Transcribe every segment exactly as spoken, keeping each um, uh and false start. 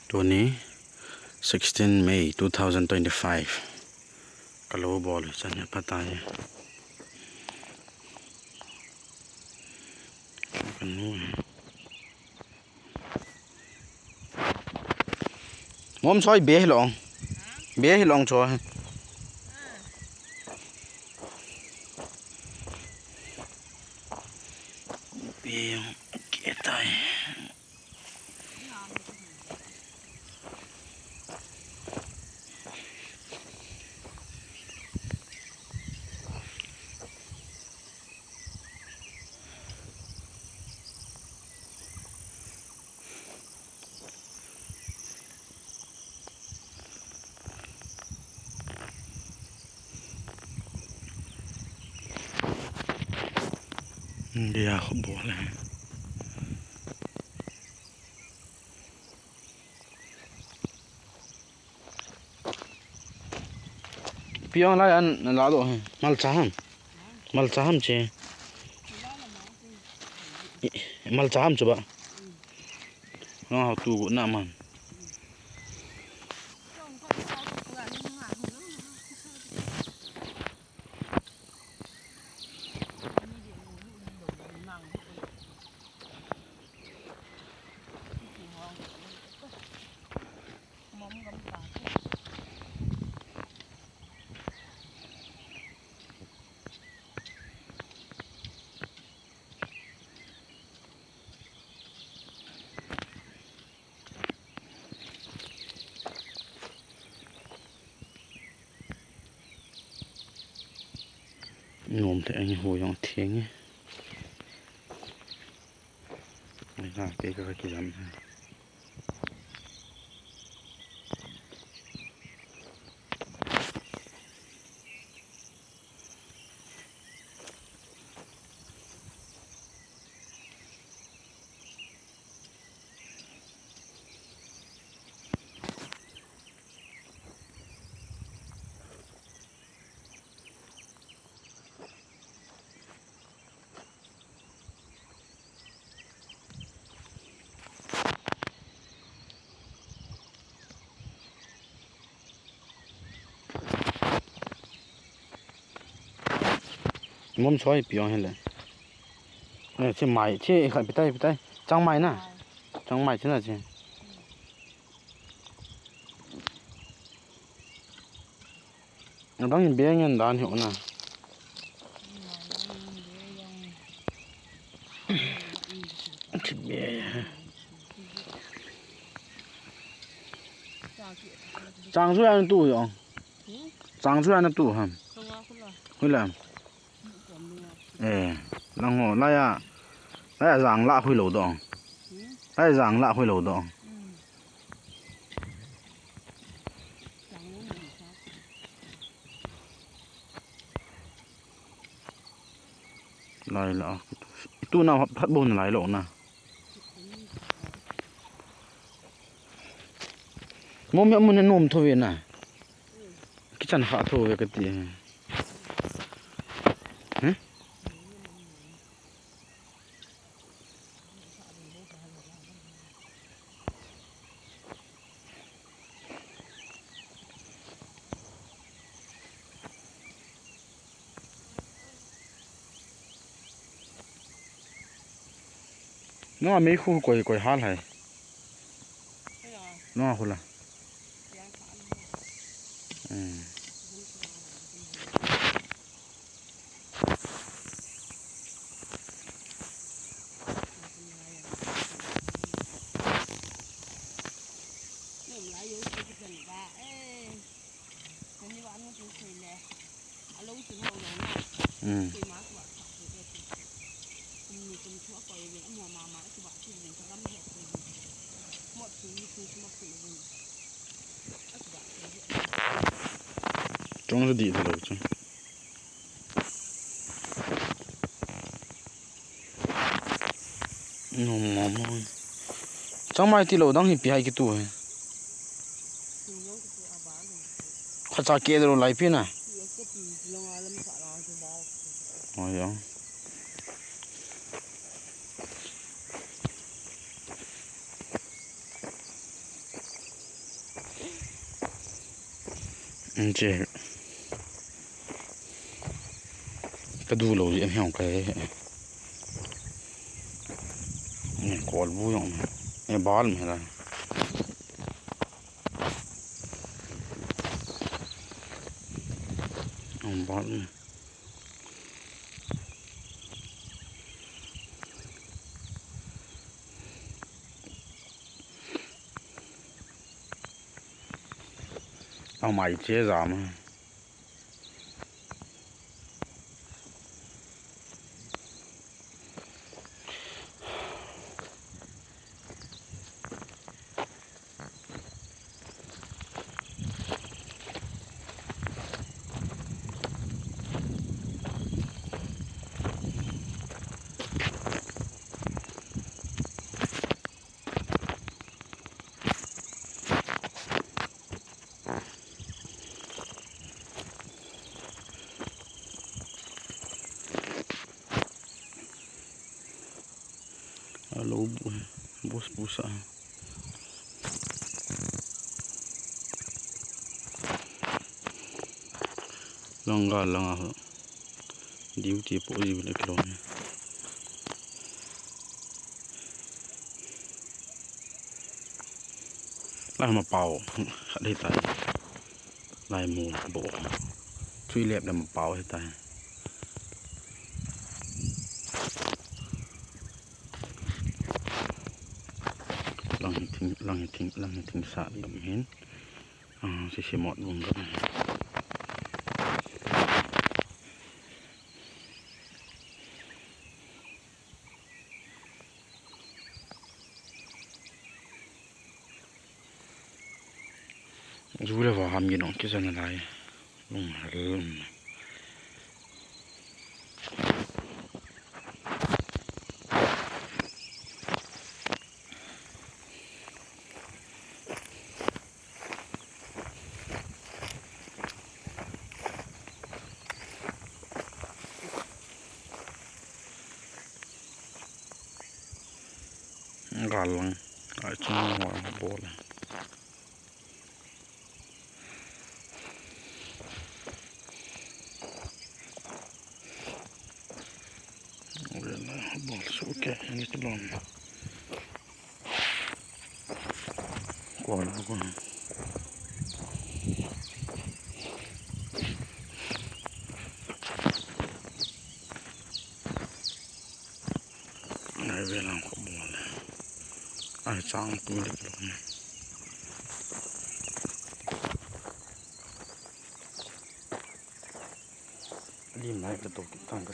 Tuni sixteen May two thousand twenty-five. Ka lou bol chan a patai. Ka nu. Mom soi be hilong. Be hilong cho. Be ke tai. India khu bol e. Piang lai an la do he. Malcha ham. Malcha ham che. Malcha ham chu ba. Nang hau tu na man. Nom te ang hu yong theng e. Ai ha, ke ka ki jam ha. Mom soi piang hile. Eh, chi mai, chi khat pitai, pitai. Chang mai na. Chang mai chi na chi. Adang in be ngen dan hi na. Chi be. Chang chu an tu yo. Chang chu an tu ham. Hula. Eh, lang ho, laiya, laiya jang la hui lou dong. Laiya jang la hui lou dong. Lai la, tu na phat bon lai lou na. Mom ya mun nom tho ve na. Kichan kha tho ve kati. Hmm? Nua mei khu koi koi hal hai. Nua khu la. Hmm. Hmm. Chong sa di thalo chu. Nom mama. Changmai tilou dang hi pi hai kitu he. Khacha ke dro lai pi na. Oi ya. Che. Ka du lo ji an hiong kai. Ni kol bu yong. E bal me la. Ang bal me. Ang mai che jam. Alo bu, bus busa. Langgal langa ho. Duty po ji le kilo. Lai mapao khat hitai. Lai mu bo. Chui lep le mapao hitai. Lang hi thing, lang hi thing, lang hi thing sa gam hin. Ah, si si mot bung gam hin. Ju le va ham gi nong kisan lai. Lung hal. Galang, ai chung ho bol. Bol su ke, ni kilom. Kuala, kuala. Ngai velang ko bol. Ai chang tu le kilom. Lim lai ka to ki tang ka.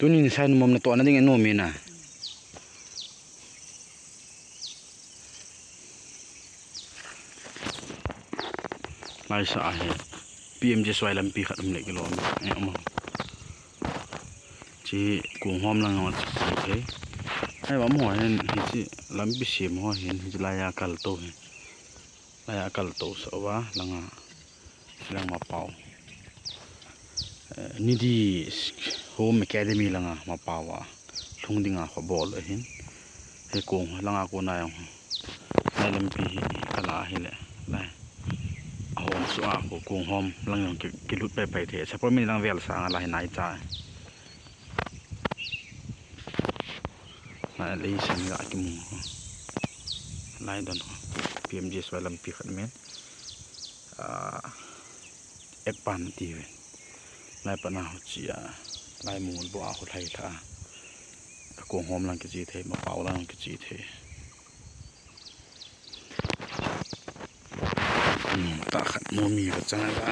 Tunin sai nom na to na ding e nom e na. Lai sa ahi. P M G S Y lampi khat um le kilom. E, um. Chi kong hom lang ngot chi thei. Ai ba mo hin hi chi lampi sem ho hin hi chi lai a kal to hin. Lai a kal to sa wa langa. Lang mapao. Eh, Nidi Home Academy langa mapao a. Lhung dinga kho bol ahin. He kong langa kona jong. Lai lampi hi kala hi le. Lai. A hom su a kho kong hom lang jong ki, kilut pai pai the. Support min lang vel sanga lai nai cha. Lai lei san ga kimu. Lai don ho. P M G S Y lampi khat min. Ah, ek pan ti ve. Lai pa na ho chi a. Lai mul bo a ho lai tha. Kong hom lang kichi thei, mapao lang kichi thei. Hmm, ta khat mo mi ka chang ba.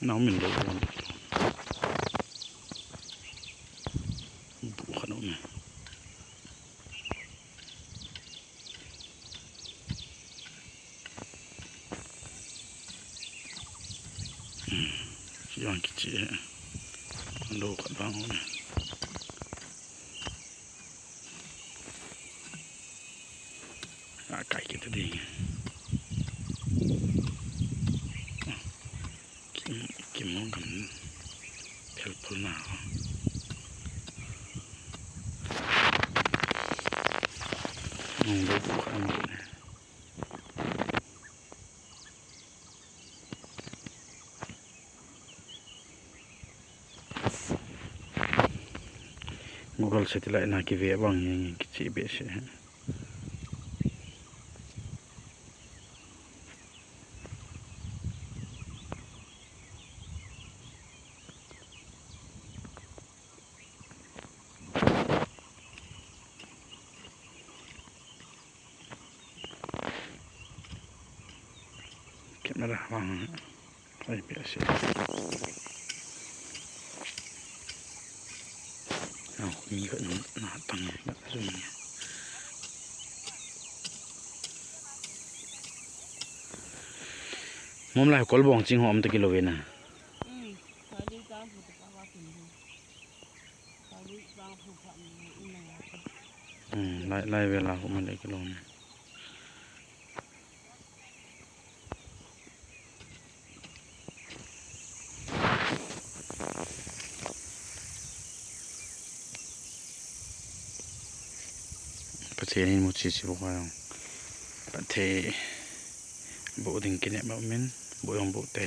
Nau min lo. Bu khat no. Yang kichi. Lo khat vang ho ne. A kai kit ding. Kim, kim mo gam. Phel phul na ho. Nung lo khat ne. Google satellite na kive bang nge nge kichi behseh. Camera vang. Ai, behseh. Au, mi khat na tang, na zoom. Mom lai kol bong ching ho um ta kilo ve na. Hmm, lai, lai vela ho um le kilo na. Pathen hin mu chi chi bou ka jong. Pathen bou ding kinem ma min, bou jong bou te.